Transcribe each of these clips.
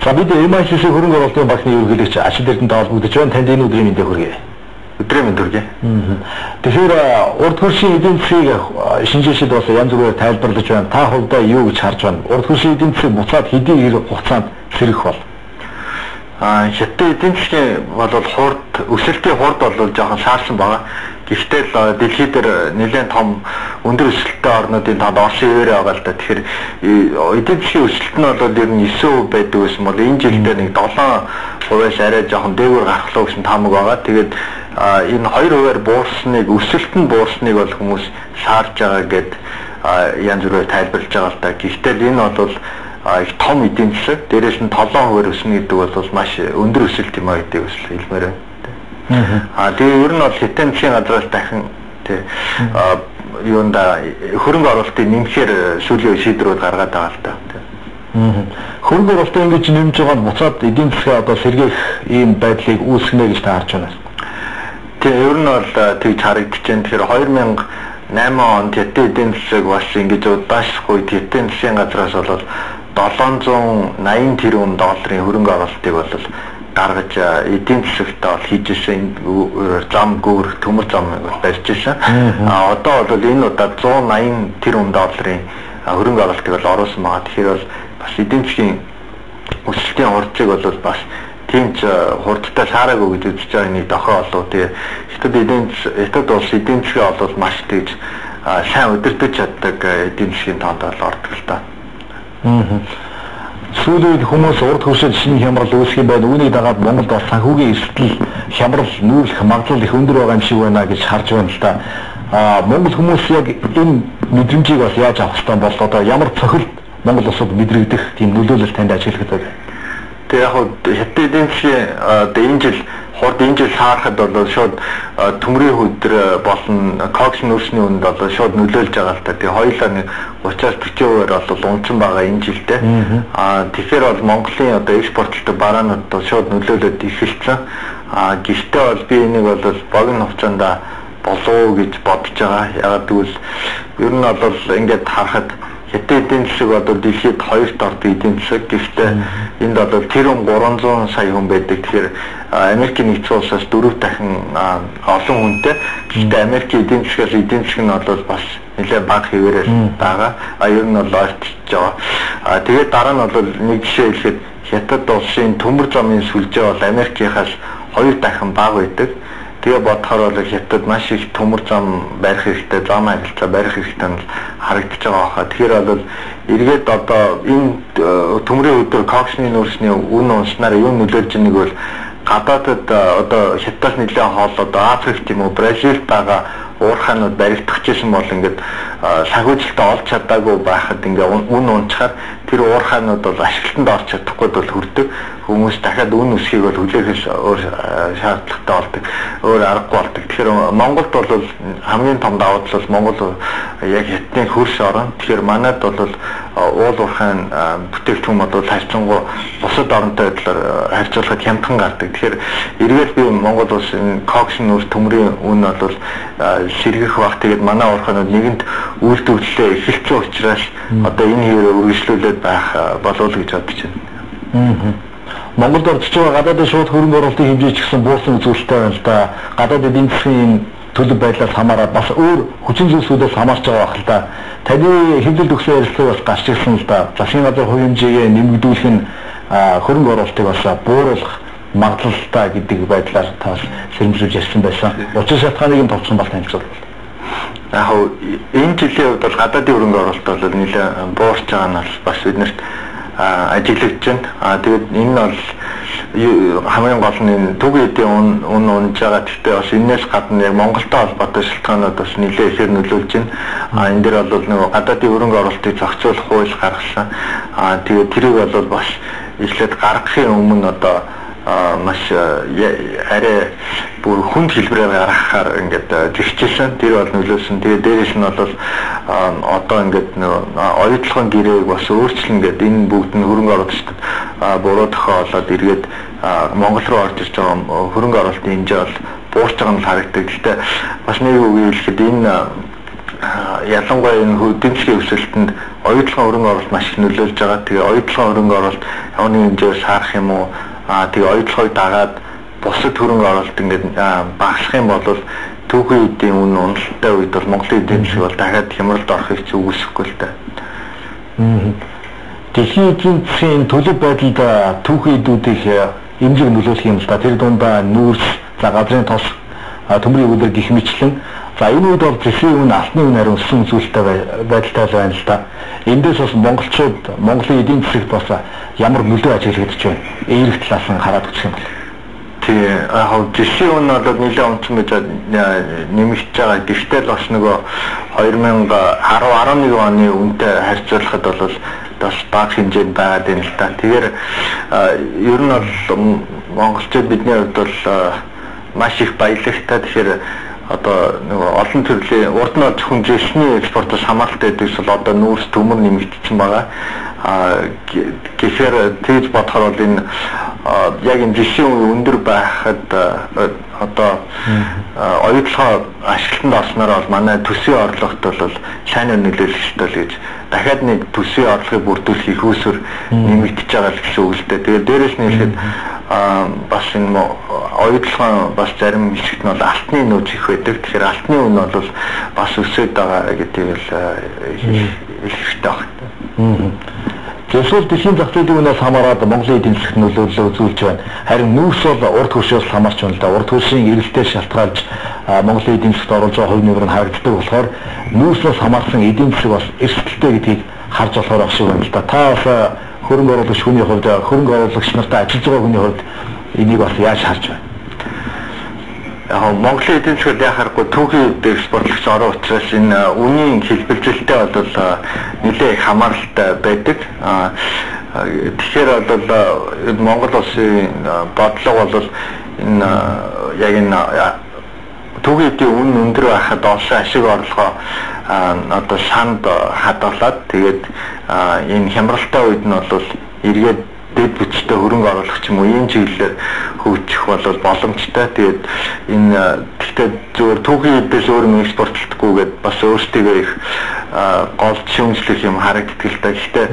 За бид MICC хөрөнгө оруулалтын банкны ерөнхийлөгч Ашид Эрдэнэтэй холбогдож байна. Танд энэ өдрийн мэндийг хүргэе. Өдрийн мэнд хүргэе. Тэгэхээр урд хөршийн эдийн засгийг шинжээчид бас янз бүрээр тайлбарлаж байна. Та хувьдаа юу гэж харж байна? Урд хөршийн эдийн засаг буцаад хэдий хэр хугацаанд сэрэх бол? Хятадын эдийн засгийн бол хурд, өсөлтийн хурд бол жоохон саарсан байгаа. Гэхдээ л дэлхий дээр нэлээд том өндөр өсөлттэй орнуудын тоонд Оросын хэвээрээ байгаа л да. Тэгэхээр эдийн засгийн өсөлт нь бол ер нь 9% байдаг гэсэн бол энэ жилдээ нэг 7%-аас арай жоохон дээгүүр гарах луу гэсэн таамаг байгаа. Тэгээд энэ 2%-аар буурсныг, өсөлт нь буурсныг бол хүмүүс саарж байгаа гэд янз бүрээр тайлбарлаж байгаа л да. Гэхдээ л энэ бол их том эдийн засаг, дээрээс нь 7%-аар өснө гэдэг бол маш өндөр өсөлт юм а гэдгийг бас хэлмээр байна. Тэгээ ер нь бол хятадын засгийн газраас дахин тий юунда хөрөнгө оруулалтыг нэмэхээр сүүлийн шийдвэрүүд гаргаад байгаа л да. Хөрөнгө оруулалтыг ингэж нэмж байгаа нь буцаад эдийн засгаа одоо сэргээх ийм байдлыг үүсгэнэ гэж та харж байна. Тий, ер нь бол тэгж харагдаж байна. Тэгэхээр 2008 онд хятадын эдийн засаг бас ингэж удаашрахгүй хятадын засгийн газраас бол 780 тэрбум долларын хөрөнгө оруулалтыг бол гаргаж эдийн засагтаа бол хийж ирсэн, зам гүүр төмөр зам барьж ирсэн. Одоо бол энэ удаа 180 тэрбум долларын хөрөнгө оруулалтыг бол оруулсан байгаа. Тэгэхээр бол бас эдийн засгийн өсөлтийн хурцыг бол бас тийм ч хурдтай саараагүй гэж үзэж байгаа нэг дохоо болов. Тэгээ Хятад улс эдийн засгийн бол маш тэгж сайн удирдах чаддаг эдийн засгийн тоонд бол ордог л та. Сүүлийн үед хүмүүс урд хөршид шинэ хямрал үүсэх юм байна. Үүнийг дагаад Монголд бас санхүүгийн эрсдэл хямрал нүүрлэх магадлал их өндөр байгаа юм шиг байна гэж харж байна л да. Монгол хүмүүс яг энэ мэдрэмжийг бас яаж авах ёстой бол одоо ямар цохилт Монгол улсад мэдрэгдэх тийм нөлөөлөл танд ажиглагдав? Тэгээ яг хятадын эдийн засгийн одоо энэ жил хурд энэ жил саархад бол шууд төмрийн хөдөр болон кокс нүүрсний үнд бол шууд нөлөөлж байгаа л та. Тэгээ хоёулаа нэг 30-аас 40%-аар бол унцсан байгаа энэ жилдээ. Тэгэхээр бол Монголын одоо экспортлдог бараанууд бол шууд нөлөөлөд эхэлсэн. Гэхдээ бол би энийг бол богино хугацаанд болов гэж бодож байгаа. Ягаад гэвэл ер нь бол ингээд харахад хятадын эдийн засаг одоо дэлхийд хоёрт ордог эдийн засаг. Гэхдээ энд бол тэрбум 300 сая хүн байдаг. Тэгэхээр Америкийн нэгдсэн улсаас 4 дахин олон хүнтэй. Гэхдээ Америкийн эдийн засгаас эдийн засаг нь бол бас нэлээд бага хэвээрээ байгаа. Ер нь бол ойртож байгаа. Тэгээд дараа нь бол нэг жишээ хэлэхэд Хятад улсын төмөр замын сүлжээ бол Америкийнхаас 2 дахин бага байдаг. Тэгээ бодохоор бол Хятад маш их төмөр зам барих хэрэгтэй, зам харилцаа барих хэрэгтэй нь харагдаж байгаа хаа. Тэгэхээр бол эргээд одоо энэ төмрийн өдөр коксны нүүрсний үн унснаар юу нөлөөлж байгааг бол гадаадад одоо Хятадаас нэлээд хоол одоо Африк тийм үү Бразилд байгаа уурхаанууд баригдах гэсэн бол ингээд санхүүжилтээ олж чадаагүй байхад ингээ үн унчаар тэр уурхаанууд бол ашиглалтанд орч чадахгүй бол хүрдэг. Хүмүүс дахиад үн өсөхийг бол хүлээхээс өөр шаардлагатай болдог, өөр аргагүй болдог. Тэгэхээр Монголд бол хамгийн том давуу тал бол Монгол яг хятадын хөрс орон. Тэгэхээр манайд бол уул уурхайн бүтээгдэхүүн бол харьцангуй бусад оронтой байдлаар харьцуулахад хямдхан гардаг. Тэгэхээр эргээд би Монгол улсын кокс нүүрс төмрийн үн бол сэргэх бах. Тэгээд манай уурхаанууд нэгэнт үйлдвэрлэлээ эхэлсэн учраас одоо энэ хэвээр үргэлжлүүлээд байх болов уу гэж бодож байна. Монголд орж байгаа гадаадын шууд хөрөнгө оруулалтын хэмжээ ч гэсэн буусан үзүүлэлттэй байна л да. Гадаад эдийн засгийн төлөв байдлаас хамаарат бас өөр хүчин зүйлсүүдээс хамаарч байгаа байх л да. Таны хэвлэлд өгсөн ярилцлага бас гарч ирсэн л да. Засгийн газар хувь хэмжээгээ нэмэгдүүлэх нь хөрөнгө оруулалтыг бас бууруулах магадлалтай гэдэг байдлаар та сэрэмжлүүлж ярьсан байсан. Учир шалтгааныг нь товчхон бол танилцуулбал. Яг энэ жилийн хувьд бол гадаадын хөрөнгө оруулалт бол нэлээд буурч байгаа нь бас биднэрт ажиглагдж байна. Тэгээд энэ нь бол хамгийн гол нь энэ төг эдийн үн унж байгаа. Гэхдээ бас энэс гадна яг Монголтой холбоотой шалтгаанууд бас нэлээд ихээр нөлөөлж байна. Энэ дээр бол нөгөө гадаадын хөрөнгө оруулалтыг зохицуулах хууль гаргасан. Тэгээд тэрийг бол бас эхлээд гаргахын өмнө одоо маш арай бүр хүнд хэлбэрээр гаргахаар ингээд зэгчилсэн. Тэр бол нөлөөлсөн. Тэгээд дээрээс нь бол одоо ингээд нөгөө оюутлогын гэрээг бас өөрчлөн гээд энэ бүгд нь хөрөнгө оруулагчдад буруу тохиолдоод эргээд Монгол руу орж ирж байгаа хөрөнгө оруулалтын хэмжээ бол буурч байгаа нь харагддаг. Гэхдээ бас нэг үг хэлэхэд энэ Ялангуяа энэ эдийн засгийн өсөлтөнд оюутлогын хөрөнгө оруулалт маш их нөлөөлж байгаа. Тэгээ оюутлогын хөрөнгө оруулалт ямар нэгэн хэмжээгээр саарах юм уу? Тэгээ оюутлогыг дагаад бусад хөрөнгө оруулалт ингээд багасах юм бол түүхэн эдийн үн уналттай үед бол Монголын эдийн засаг бол дахиад хямралд орохыг ч үгүйсэхгүй л дээ. Дэлхийн эдийн засгийн төлөв байдалд түүхэн эдүүдийг эмзэг нөлөөлөх юм л да. Тэр дундаа нүүрс, за газрын тос, төмрийн үлэр гэх мэтлэн. За энэ үед бол зэсийн үн, алтны үн харин өссөн үзүүлэлттэй байдалтай байна л да. Эндээс бас монголчууд Монголын эдийн засагт бас ямар нөлөө ажиглагдаж байна? Эерэг талаас нь хараад үзэх юм бол. Тий, яг зэсийн үн бол нэлээд унтсан байж нэмэгдэж байгаа. Гэхдээ л бас нөгөө 2010 11 оны үнэтэй харьцуулахад бол бас бага хэмжээнд байгаад байна л да. Тэгэхээр ер нь бол монголчууд бидний хувьд бол маш их баялагтай. Тэгэхээр одоо нөгөө олон төрлийн урд нь зөвхөн зэсний экспортоос хамааралтай байдаг бол одоо нүүрс төмөр нэмэгдсэн байгаа. Гэхээр тэгж бодохоор бол энэ яг энэ зэсийн үе өндөр байхад одоо оюутлогоо ашиглалтанд орсноор бол манай төсвийн орлогот бол сайн нөлөөлөх ёстой л гэж дахиад нэг төсвийн орлогыг бүрдүүлэх их үүсвэр нэмэгдэж байгаа л гэсэн үг л дээ. Тэгээд дээрэс нь хэлэхэд бас энэ оюутлогын бас зарим хэсэгт нь бол алтны нөөц их байдаг. Тэгэхээр алтны үн бол бас өсөд байгаа гэдгийг л хэлэх хэрэгтэй байна. Эсвэл дэлхийн зах зээлийн үнээс хамаарат Монголын эдийн засагт нөлөөлөл үзүүлж байна. Харин нүүрс бол урд хөршөөс хамаарч байна л да. Урд хөршийн эрэлтээс шалтгаалж Монголын эдийн засагт оруулж байгаа хувь нэмэр нь харагддаг болохоор нүүрсээс хамаарсан эдийн засаг бас эрсдэлтэй гэдгийг харж болохоор ах шиг байна л да. Та бас хөрөнгө оруулагч хүний хувьд, хөрөнгө оруулагч нартай ажиллаж байгаа хүний хувьд энийг бас яаж харж байна? Яг Монголын эдийн засаг яхааргүй түүхийн экспортлогч орон учраас энэ үнийн хэлбэлзэлтэй бол нэлээд их хамааралтай байдаг. Тэгэхээр бол Монгол улсын бодлого бол энэ яг энэ түүхийн эдийн үн өндөр байхад олсон ашиг орлогоо одоо санд хадгалаад тэгээд энэ хямралтай үед нь бол эргээд дэд бүчтэй хөрөнгө оруулах ч юм уу ийм чиглэлээр хөгжих бол боломжтой. Тэгээд энэ гэхдээ зөвхөн түүхийн эдээс өөр юм экспортлохдоггүйгээд бас өөрсдийгөө их гол шүүмжлэх юм харагддаг л да. Гэхдээ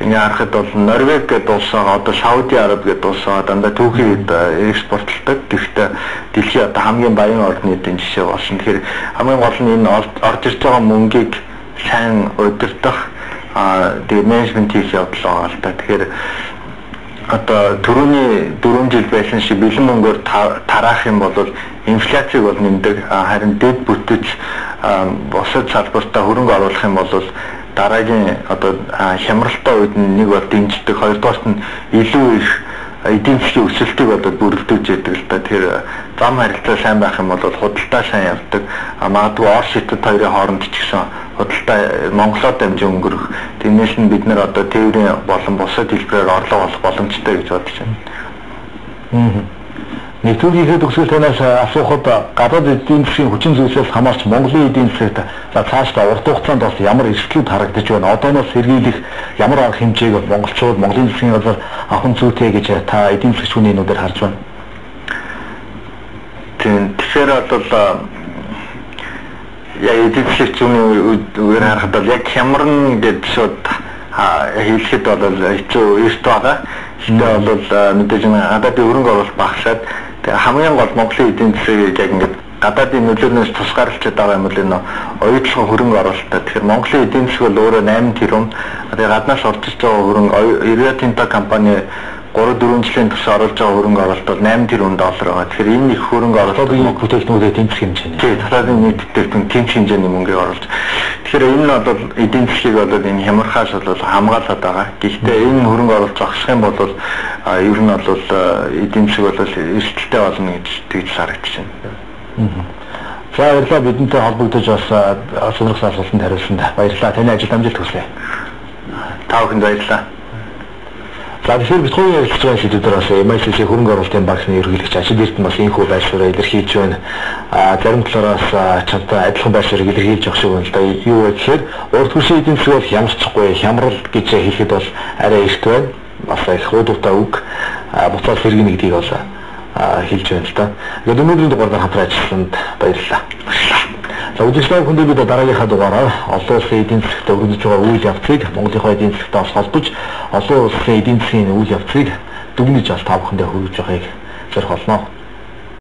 энэ харахад бол Норвег гэдэг улс байгаа, одоо Сауди Араб гэдэг улс байгаа, дандаа түүхийн эд экспортлдог. Гэхдээ дэлхийн одоо хамгийн баян орны эдийн жишээ болсон. Тэгэхээр хамгийн гол нь энэ орж ирж байгаа мөнгийг сайн удирдах, тэгээд менежмент хийх явдал байгаа л да. Тэгэхээр одоо түрүүний 4 жил байсан шиг бэлэн мөнгөөр тараах юм бол инфляцийг бол нэмдэг. Харин дэд бүтэж бусад салбартаа хөрөнгө оруулах юм бол дараагийн одоо хямралтай үед нь нэг бол дэмждэг, хоёрдугаарт нь илүү их эдийн засгийн өсөлтийг одоо бүрэлдүүлж яадаг л да. Тэгэхээр зам харилцаа сайн байх юм бол худалдаа сайн явдаг. Магадгүй Орос Хятад хоёрын хооронд ч гэсэн худалдаа Монголоор дамжин өнгөрөх. Тэрнээс нь бид нар одоо тээврийн болон бусад хэлбэрээр орлого олох боломжтой гэж бодож байна. Нэвтрүүлгийнхээ төгсгөл танаас асуухад гадаад эдийн засгийн хүчин зүйлсээс хамаарч Монголын эдийн засагт за цаашдаа урт хугацаанд бас ямар эрсдлүүд харагдаж байна? Одооноос сэргийлэх ямар арга хэмжээг монголчууд Монголын засгийн газар авах нь зүйтэй гэж та эдийн засгч хүний нүдээр харж байна? Тийм, тэгэхээр бол яг эдийн засгийн хүний үгээр харахад бол яг хямарна гэж шууд хэлэхэд бол хэцүү эрт байгаа. Гэхдээ бол мэдээж гадаадын хөрөнгө оруулалт багасаад тэгээ хамгийн гол Монголын эдийн засгийг яг ингээд гадаадын нөлөөнөөс тусгаарлчихад байгаа юм бол энэ оюутлогын хөрөнгө оруулалтаа. Тэгэхээр Монголын эдийн засаг бол өөрөө 8 тэрбум. Тэгээ гаднаас орж ирж байгаа хөрөнгө Rio Tinto компани 3-4 жилийн турш оруулж байгаа хөрөнгө оруулалт бол 8 тэрбум доллар байгаа. Тэгэхээр энэ их хөрөнгө оруулалт бүтээгдэхүүнээ тэнцэх хэмжээний. Тийм, талааны нийт бүтээгдэхүүн тэнцэх хэмжээний мөнгийг оруулж. Тэгэхээр энэ нь бол эдийн засгийг бол энэ хямрахаас бол хамгаалаад байгаа. Гэхдээ энэ хөрөнгө оруулалт зогсох юм бол ер нь бол эдийн засаг бол эрсдэлтэй болно гэж тэгж харагдаж байна. За баярлалаа, бидэнтэй холбогдож бас сонирхсан асуултанд хариулсанд баярлалаа. Таны ажил амжилт хүсье. Та бүхэнд баярлалаа. За тэгэхээр бид хоёрын ярилцж байгаа сэдвээр бас MICC хөрөнгө оруулалтын банкны ерөнхийлөгч Ажид Эрдэнэ бас энэхүү байр сууриа илэрхийлж байна. Зарим талаараас чамтай адилхан байр суурийг илэрхийлж явах шиг байна л да. Юу вэ гэхээр урд хөршийн эдийн засаг бол ямарчгүй хямрал гэж хэлэхэд бол арай эрт байна. Бас их хуудуутай үг буцаад сэргийнэ гэдгийг бол хэлж байна л да. Тэгээд өнөөдрийн дугаараар хамтран ажилласанд баярлалаа. За үзэгч та бүхэндээ бид дараагийнхаа дугаараар олон улсын эдийн засагт өрнөж байгаа үйл явцыг Монголынхаа эдийн засагтай бас холбож олон улсын эдийн засгийн үйл явцыг дүгнэж та бүхэндээ хүргэж байгааг зорих болно.